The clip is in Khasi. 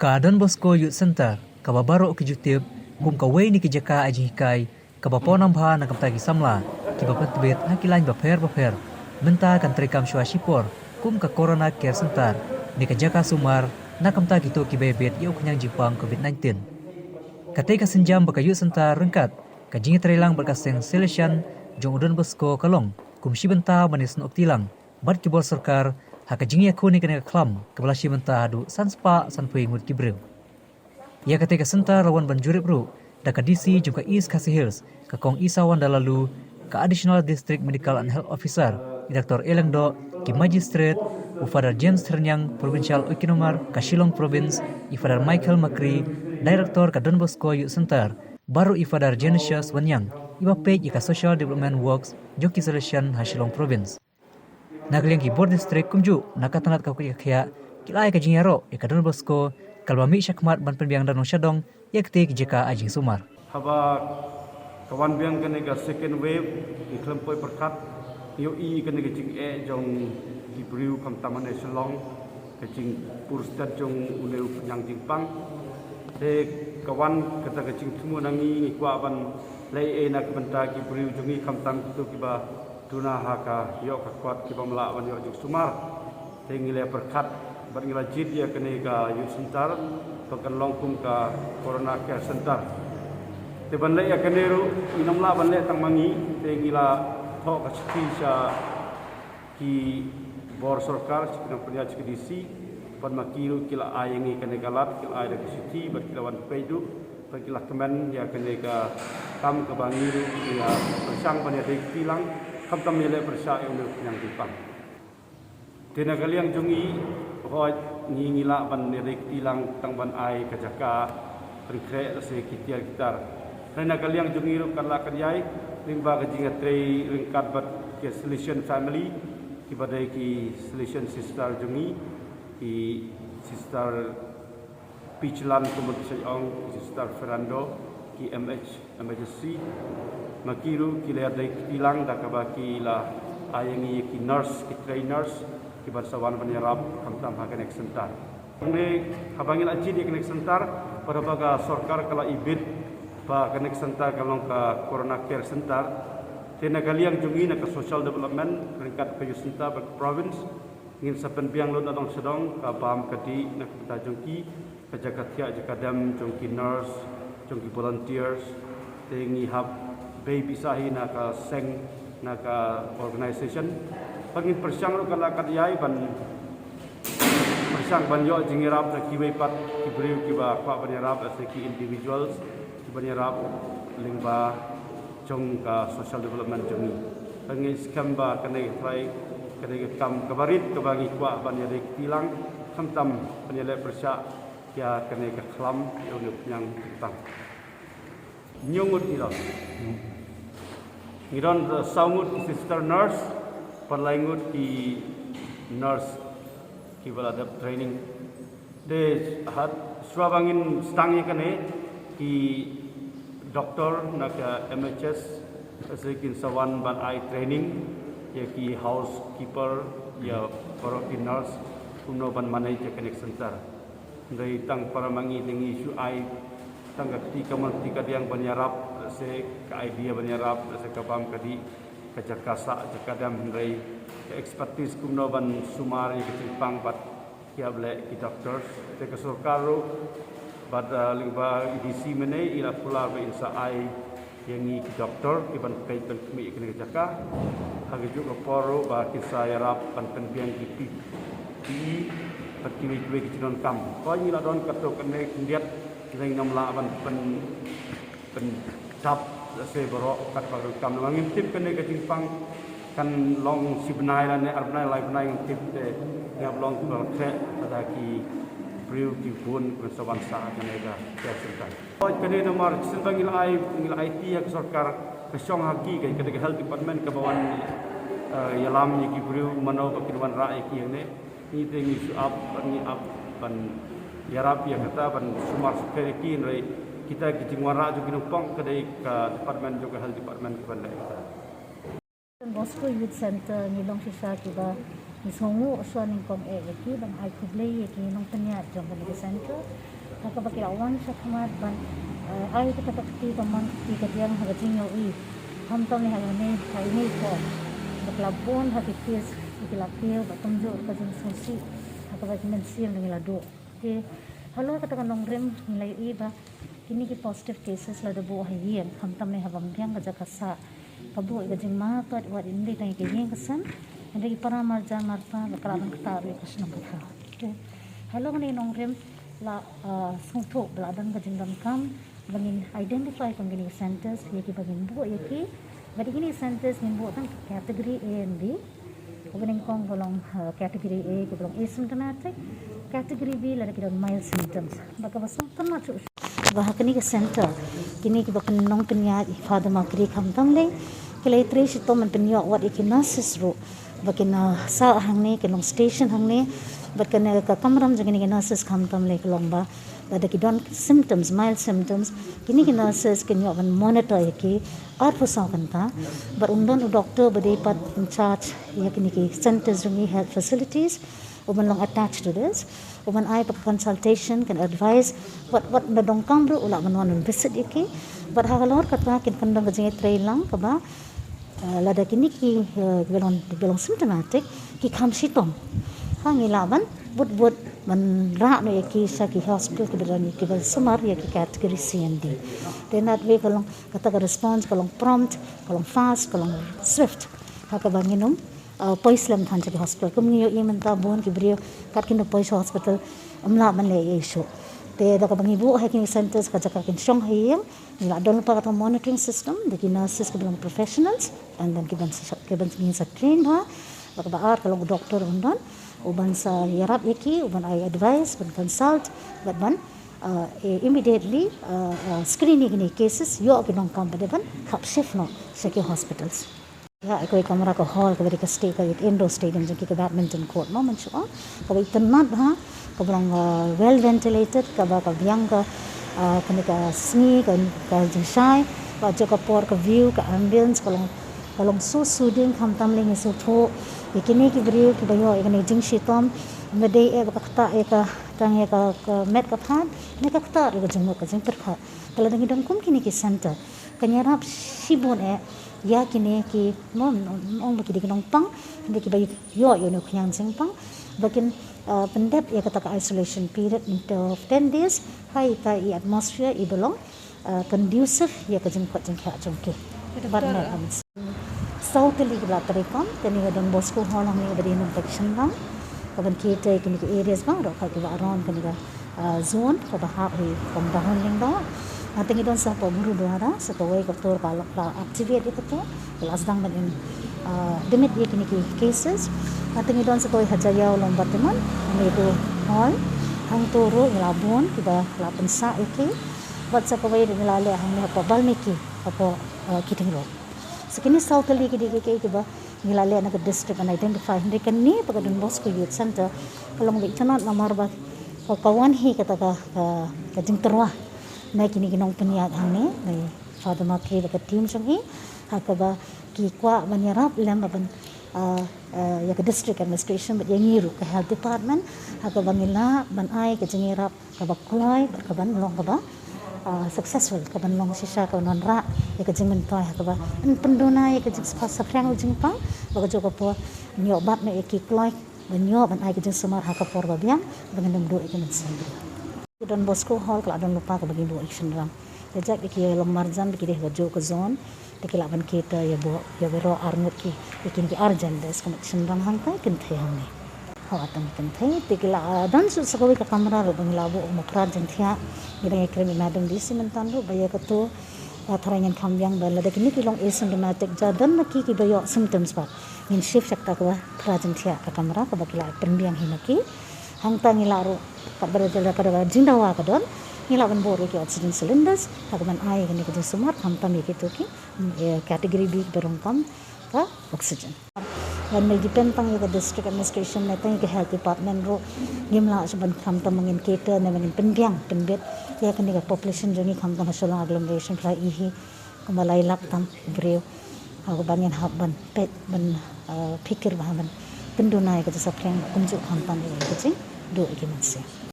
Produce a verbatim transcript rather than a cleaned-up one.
Ka Don Bosco Youth Centre, kaba baroh ki ju tip kum kawei na ki jaka ai jinghikai kaba pawnam bha na ka bynta ki samla kiba pyntbit ha ki lain bapher bapher, mynta kan treikam shuwa shipor kum ka Corona Care Centre, ne ka jaka sumar na ka bynta kito kiba ïabit ïa u khñiang jingpang Covid nineteen. Katei ka sienjam ba ka Youth Centre ryngkat ka jingïatreilang bad ka seng Salesian jong u Don Bosco ka long kum shi bynta ban ïasnoh kti lang bad ki bor sorkar ha ka jingïakhun ïa kane ka khlam kaba la shim bynta haduh san spah sanphew ngut ki briew. Ïa katei ka centre la wan ban jurip ruh da ka D C jong ka East Khasi Hills, ka Kong Isawan Dalalu, ka Additional District Medical and Health Officer, i Doctor Elengdo, ki Magistrate, u Father James Therniang, Provincial Oikinomar ka Shillong Province, i Father Michael Makri, Director ka Don Bosco Youth Centre, baroh i Father Genesius Wanyang, iba peit ïa ka Social Development Works jong ki Salesian ha Shillong Province. Na ka liang ki bor district kumjuh na ka tnat ka kut ka khiah ki la ai ka jingïaroh ïa ka Don Bosco ka la mih shakhmat ban pynbiang da nongshadong ïa katei ki jaka ai jingsumar. Haba ka wan biang kane ka second wave, ngi khlem poi pyrkhat, ngi ïohi kane ka jingeh jong ki briew khamtam hangne Shillong, ka jingpur stet jong une u khñiang jingpang. Te ka wan kata ka jingthmu na ngi, ngi kwah ban leh ei na ka bynta ki briew jong ngi khamtam kito kiba duna ha ka ïoh ka kot kiba ym lah ban ïoh jingsumar. Te ngi la pyrkhat bad ngi la jied ïa kane ka youth centre ba kan long kum ka Corona Care Centre. Te ban leh ïa kane ruh ngin ym lah ban leh tang ma ngi, te ngi la thoh ka shithi sha ki bor sorkar, sha ki nongpynïaid, sha ki D C, bad ma ki ruh ki la ai ïa ngi kane ka lad, ki la ai da ka shithi bad ki la wan peit ruh bad ki la kmen ïa kane ka kam kaba ngi ruh ngi la pyrshang ban ïadei kti lang, khamtam ïaleh pyrshah ïa une u khñiang jingpang. Te na ka liang jong ngi, hooid, ngi ngi lah ban ïadei kti lang tang ban ai ka jaka pynkhreh lane ki tiar ki tar. Hynrei na ka liang jong ngi ruh kat la kat ïai, lyngba ka jingïatrei ryngkat bad ki Salesian family, kiba dei ki Salesian sister jong ngi, ki Sister Pichlan, kumba ki sa ong, ki Sister Fernando, ki M H, M H S C, ma ki ruh ki la ïadei kti lang da kaba ki la ai ïa ngi ki nurse, ki trained nurse, kiban sa wan ban ïarap khamtam ha kane ka centre. Hynrei haba ngi la jied ïa kane ka centre, bad haba ka sorkar ka la ibit ba kane ka centre ka long ka Corona Care Centre, te na ka liang jong ngi na ka social development ryngkat ka youth centre bad ka province, ngin sa pynbiang lut na dong sha dong ka bam ka dih na ka bynta jong ki, ka jaka thiah jaka dem jong ki nurse, jong ki volunteers. Te ngi hap bei pisa hi na ka seng, na ka organization. Bad ngin pyrshang ruh kat la kat ïai ban pyrshang ban ïoh jingïarap na kiwei pat ki briew kiba kwah ban ïarap, lane ki individuals kiban ïarap lyngba jong ka social development jong ngi. Te ngi skhem ba kane ka trai, kane ka kam kaba rit kaba ngi kwah ban ïadei kti lang, khamtam ban ïaleh pyrshah ïa kane ka khlam ïa une u khñiang jingpang. Hynñiew ngut ngi don. Ngi don, uh, saw ngut ki sister nurse, bad lai ngut ki nurse kiba la dep training. Te ha, shuwa ba ngin sdang ïa kane, ki doktor na ka M H S, lane kin sa wan ban ai training ïa ki housekeeper, ïa baroh ki nurse, kumno ban manage ïa kane ka centre. Hynrei tang para ma ngi te ngi shu ai tang ka kti kamon kti kadiang ban ïarap, lane ka idea ban ïarap, lane ka bam ka dih, ka jaka sah jaka dem, hynrei ka expertise kumno ban sumar ïa ka jingpang bad ki hap leh ki doctors. Te ka sorkar ruh bad, uh, lyngba i D C mynne i la kular ba in sa ai ïa ngi ki doktor kiban peit ban khmih ïa kane ka jaka. Ha kajuh ka por ruh ba kin sa ïarap ban pynbiang ki P P E bad kiwei kiwei ki jingdonkam. Hooid, ngi la don katto katne khyndiat, hynrei ngim lah ban pyn, pyndap lane baroh katba ka donkam. Namar ngim tip kane ka jingpang kan long shi bnai lane ar bnai lai bnai, ngim tip, te ngi hap long kiba khreh lada ki briew ki bun kiban sa wan sah ha kane ka care centre. Hooid, kane namar shisien ba ngi la ai, ngi la aiti ïa ka sorkar, ka shong ha ki, ka, ka dei ka health department kaba wan, eh, ïalam ïa ki briew mano ba kin wanrah ïa ki hangne. Ngi te ngi shu ap, ngi ap ban ïarap ïa kata, ban sumar sukher ïa ki, hynrei kita ki jingwanrah jong ki nongpong ka dei ka department jong ka health department kiban leh kata. Don Bosco Youth Centre ngi long shisha kiba Ngi sngewnguh shuwa nyngkong eh ïa ki ban ai khublei ïa ki nongpynïaid jong kane ka center. Ha kaba ki la wan shakhmat ban, eh, ai kata ka kti ka mon kti ka diang ha ka jingïohi. Khamtam ne ha kane ha ine i por ba ki la bun ha ki case ba ki la kiew ba kumjuh ka jingsngewsih ha kaba ki mynsiem ngi la duh. Te halor kata ka nongrim ngi la ïohi ba kine ki positive cases lada buh ha ïing, khamtam ne ha bym biang ka jaka sah, ka buh ïa ka jingma pat wat ym dei tang ïa ka ïing ka sem, hynrei ki para marjan marpa ba ka la dang ktah ruh ïa ka shnong ka thaw. Te halor kane ka nongrim la, ah, sngewthuh ba la dang ka jingdonkam ba ngin identify kum kine ki centers ïa kiba ngin buh ïa ki. Bad ïa kine ki centers ngin buh tang category A and B. Kaba nyngkong ka long, uh, category A kaba long asymptomatic, category B lada ki don mild symptoms. Ba kaba sngewtynnat shuh ba ha kane ka center kine kiba pyn- nongpynïaid i Father Makri khamtam lei ki la ïatrei shitom ban pynïoh wat ïa ki nurses ruh ba kin, uh, sah hangne, kin long station hangne. Bad kane ka kamram jong kine ki nurses khamtam lei ka long ba lada ki don symptoms, mild symptoms, kine ki nurses kin ïoh ban monitor ïa ki arphew saw kynta. Bad un don u doctor ba dei pat in charge ïa kine ki centers jong ngi, health facilities, u ban long attached to this, u ban ai pat ka consultation, kan advice, wat wat ba donkam ruh u lah ban wan ban visit ïa ki. Bad halor kata kin kyndon ka jingïatreilang kaba, uh, lada kine ki, uh, kiba long, kiba long symptomatic ki kham shitom, ha ngi lah ban bud bud ban rah noh ïa ki sha ki hospital kiba don, kiba sumar ïa ki category C and D. Te in that way ka long kata ka response ka long prompt, ka long fast, ka long swift. Ha kaba ngin ym, uh, poi slem than sha ki hospital. Kum ngi ïohi mynta bun ki briew kat kin da poi sha hospital ym lah ban leh ei ei shuh. Te da kaba ngi buh ha kine ki centers ka jaka kin shong ha ïing, ngi la don lypa kata monitoring system da ki nurses kiba long professionals, and then kiban sa, kiban ngin sa train bha. Bad kaba ar ka long doctor un don u ban sa ïarap ïa ki, u ban ai advice, ban consult, bad ban, uh, eh, immediately, uh, uh, screen ïa kine cases, ïoh ki nongkam bad ban hap shift noh sha ki hospitals. Ïa, kawei ka kamra ka hall kaba dei ka sta-, ka indoor stadium jong ki, ka badminton court mo, mynshuwa kaba itynnat bha, kaba long, uh, well ventilated, kaba ka biang ka, uh, kane ka sngi ka, ka jingshai, bad jong ka por ka view, ka ambience ka long, ka long so soothing, khamtam lei ngi sngewthuh ïa kine ki briew kiba ïoh ïa kane ka jingshitom, ym dei eh ba ka ktah ïa ka, tang ïa ka, ka met ka phad, ne ka ktah ïa ka jingmut ka jingpyrkhat. Te lada ngi don kum kine ki center kan ïarap shibun eh ïa kine ki, ym ong ba ki dei ki nongpang, hynrei kiba ïoh ïa une u khñiang jingpang ba kin, uh, pyndep ïa kata ka isolation period of ten days ha ita i atmosphere iba long, uh, conducive ïa ka jingkoit jingkhiah jong ki. Bad ne, um, saw tylli kiba la treikam, te ngi don Bosco Hall hangne ba dei nongpeit shynrang kaban cater ïa kine ki areas baroh kiba around kane ka, uh, zone kaba hap hi kum Dahun Lyngdoh. Te ngi don sa hapoh Gurudwara, sa kawei ka tur ba la, la activate ïa kata, la sdang ban im, uh, da mut ïa kine ki cases. Te ngi don sa kawei ha Jaïaw Lawngbattimon, Meadow Hall, hangto ruh ngi la bun kiba la pynsah ïa ki. Bad sa kawei ruh ngi la leh hangne hapoh Balmiki, hapoh, uh, Kiting Road. Sa kine saw tylli ki dei kiei kiei kiba ngi la leh na ka district ban identify, hynrei kane ba ka Don Bosco Youth Center ka long ba itynnat namar ba ka, ka wan hi kata ka, ka, ka jingtyrwa na kine ki nongpynïaid hangne, na i Father Makri bad ka team jong i, ha kaba ki kwah ban ïarap lem bad ban, ah, ah, ïa ka district administration bad ïa ngi ruh ka health department, ha kaba ngin lah ban ai ka jingïarap kaba kloi bad kaban long kaba, ah, successful, kaban long shisha kaban wanrah ïa ka jingmyntoi ha kaba yn pynduna ïa ka jingsaphriang u jingpang, ba kajuh ka por ngin ïoh bat noh ïa ki kloi ban ïoh ban ai ka jingsumar ha ka por ba biang, ba ngin ym duh ïa ki mynsiem briew. Ka Don Bosco Hall ka la don lypa kaba ngi buh ïa ki shynrang. Te jait ba ki long marjan ba ki dei ha kajuh ka zone, te ki lah ban cater ïa baroh, ïa baroh arngut ki, ïa kine ki ar genders, ka mut shynrang hangtai, kynthei hangne. Hawa tang kynthei, te ki la, ah, don shuh sa kawei ka kamra ruh ba ngi la buh kum u phra jingthiah. Ngi dang ïakren bad i Madam D C mynta ruh ba ïa katu, ah, tharai ngin kham biang ba lada kine ki long asymptomatic, ja don na ki kiba ïoh symptoms pat, ngin shift sha kata kaba phra jingthiah ka kamra kaba ki la pynbiang hi na ki. Hangta ngi lah ruh, katba da ka, ka jingdawa ka don, ngi lah ban buh ruh ki oxygen cylinders ha kaban ai kane ka jingsumar khamtam ïa kito ki, mm, eh, category B kiba donkam ka oxygen. Ban mei depend tang ïa ka district administration ne tang ïa ka health department ruh, ngim lah shuh ban khamtam ba ngin cater ne ba ngin pynbiang pynbit ïa kane ka population jong ngi khamtam ha Shillong agglomeration phra hi, kumba lai lak tam briew. Ha kaba ngin hap ban peit ban, ah, phikir bha ban pynduna ïa ka jingsaphriang kumjuh khamtam ïa ka jingduh ïa ki mynsiem.